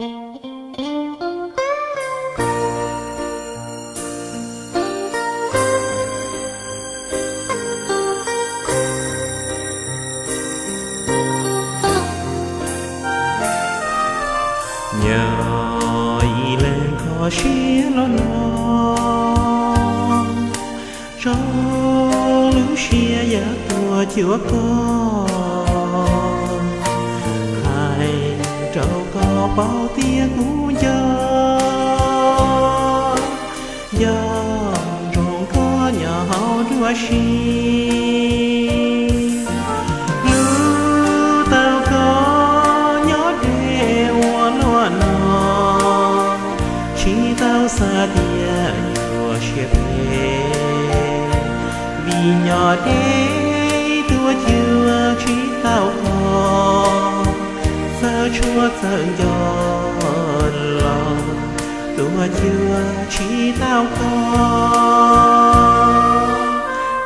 Nyob ib leeg kho siab los no, tso lub siab yav tuag cuag koj, hais rau koj paub tias kuv nco, nco ntsoov koj nyob hauv dua si. Hlub tau koj nyob deb ua luaj no, tsis tau xav tias yuav siab phem, vim nyob deb tuaj cuag tsis tau koj, txawj tshuaj txawj nco los tuaj cuag tsis tau koj.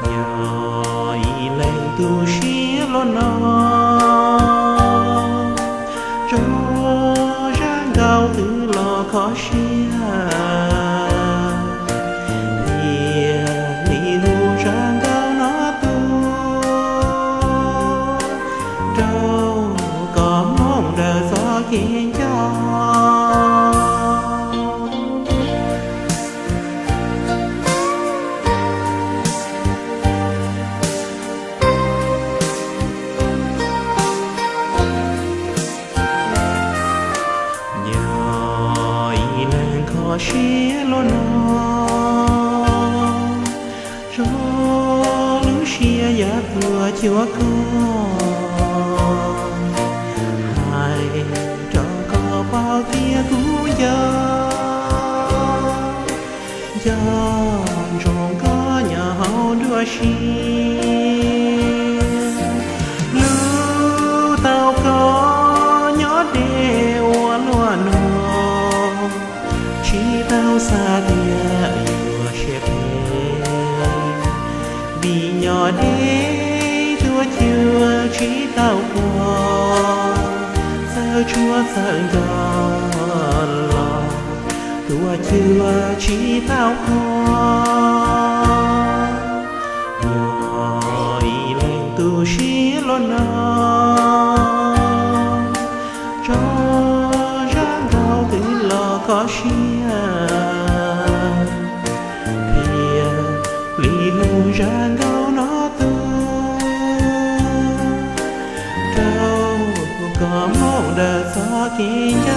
Nyob ib leeg tu siab los no, tso zaj nkauj twb los kho siab, thiaj li hu zaj nkauj no tuaj rau koj mloog daws txoj kev nco. Nyob ib leeg kho siab los no, tso lub siab yav tuag cuag koj, hais rau koj paub tias kuv nco, nco ntsoov koj nyob hauv dua si. Hlub tau koj nyob deb ua luaj no, tsis tau xav tias yuav siab phem, vim nyob deb tuaj cuag tsis tau koj, txawj tshuaj txawj nco los tuaj cuag tsis tau koj. Nyob ib leeg tu siab los no, tso zaj nkauj twb los kho siab, thiaj li hu zaj nkauj no tuaj rau koj mloog daws txoj kev nco.